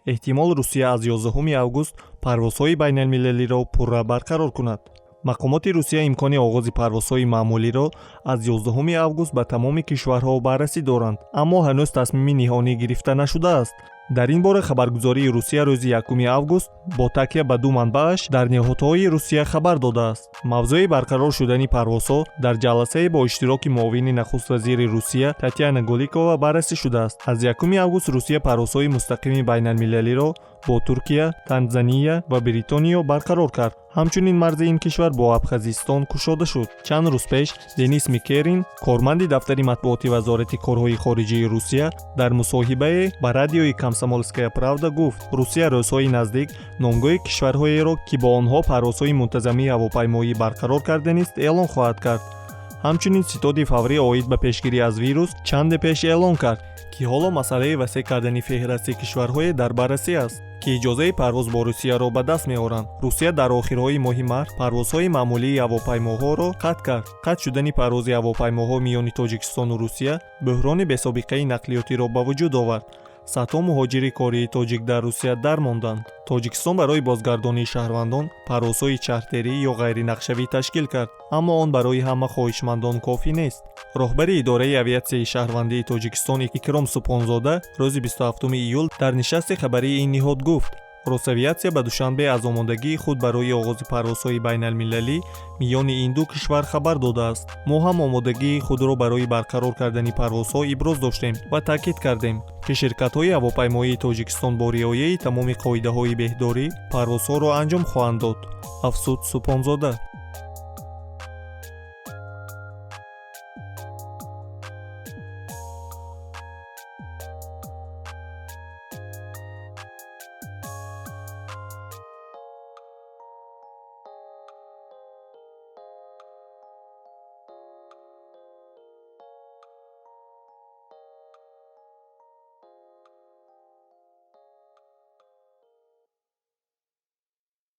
Эҳтимол, Русия аз 11 август парвозҳои байналмилалиро пурра барқарор кунад. Мақомоти Русия имкони оғози парвозҳои маъмулиро аз 11 август ба тамоми кишварҳо баррасӣ доранд, аммо ҳанӯз тасмими ниҳоӣ гирифта нашудааст. Дар ин бора хабаргузории Русия рӯзи 1 август бо такя ба ду манбааш дар ниҳодҳои Русия хабар додааст. Мавзӯи барқарор шудани парвозҳо дар ҷаласае бо иштироки муовини нахуст вазири Русия Татьяна Голикова баррасӣ шудааст. Аз 1 август Русия парвозҳои мустақими байналмилалиро бо Туркия, Танзания ва Бритониё барқарор кард. Ҳамчунин марзи ин кишвар бо Абхазистон кушода шуд. Чанд рӯз пеш Денис Микерин, корманди дафтари матбуоти Вазорати корҳои хориҷии Русия, дар мусоҳибае ба радиои «Комсомольская правда» гуфт, Русия рӯзҳои наздик номгӯи кишварҳоеро, ки бо онҳо парвозҳои мунтазамии ҳавопаймоӣ барқарор карданист, эълон хоҳад кард. Ҳамчунин ситоди фаврӣ оид ба пешгирӣ аз вирус чанде пеш эълон кард, ки ҳоло масъалаи васеъ кардани феҳрасти кишварҳое дар баррасӣ аст, ки иҷозаи парвоз бо Русияро ба даст меоранд. Русия дар охирҳои моҳи март парвозҳои маъмулии ҳавопаймоҳоро қатъ кард. Қатъ шудани парвози ҳавопаймоҳо миёни Тоҷикистону Русия бӯҳрони бесобиқаи нақлиётиро ба вуҷуд овард. Садҳо муҳоҷири кории тоҷик дар Русия дармонданд. Тоҷикистон барои бозгардонии шаҳрвандон парвозҳои чартерӣ ё ғайринақшавӣ ташкил кард, аммо он барои ҳама хоҳишмандон кофӣ нест. Роҳбари идораи авиатсияи шаҳрвандии Тоҷикистон Икром Субҳонзода рӯзи 27 июл дар нишасти хабарии ин ниҳод гуфт, Росавиатсия ба Душанбе аз омодагии худ барои оғози парвозҳои байналмилалӣ миёни ин ду кишвар хабар додааст. Мо ҳам омодагии худро барои барқарор кардани парвозҳо иброз доштем ва таъкид кардем, ки ширкатҳои ҳавопаймоии Тоҷикистон бо риояи тамоми қоидаҳои беҳдорӣ парвозҳоро анҷом хоҳанд дод, афзуд Субҳонзода.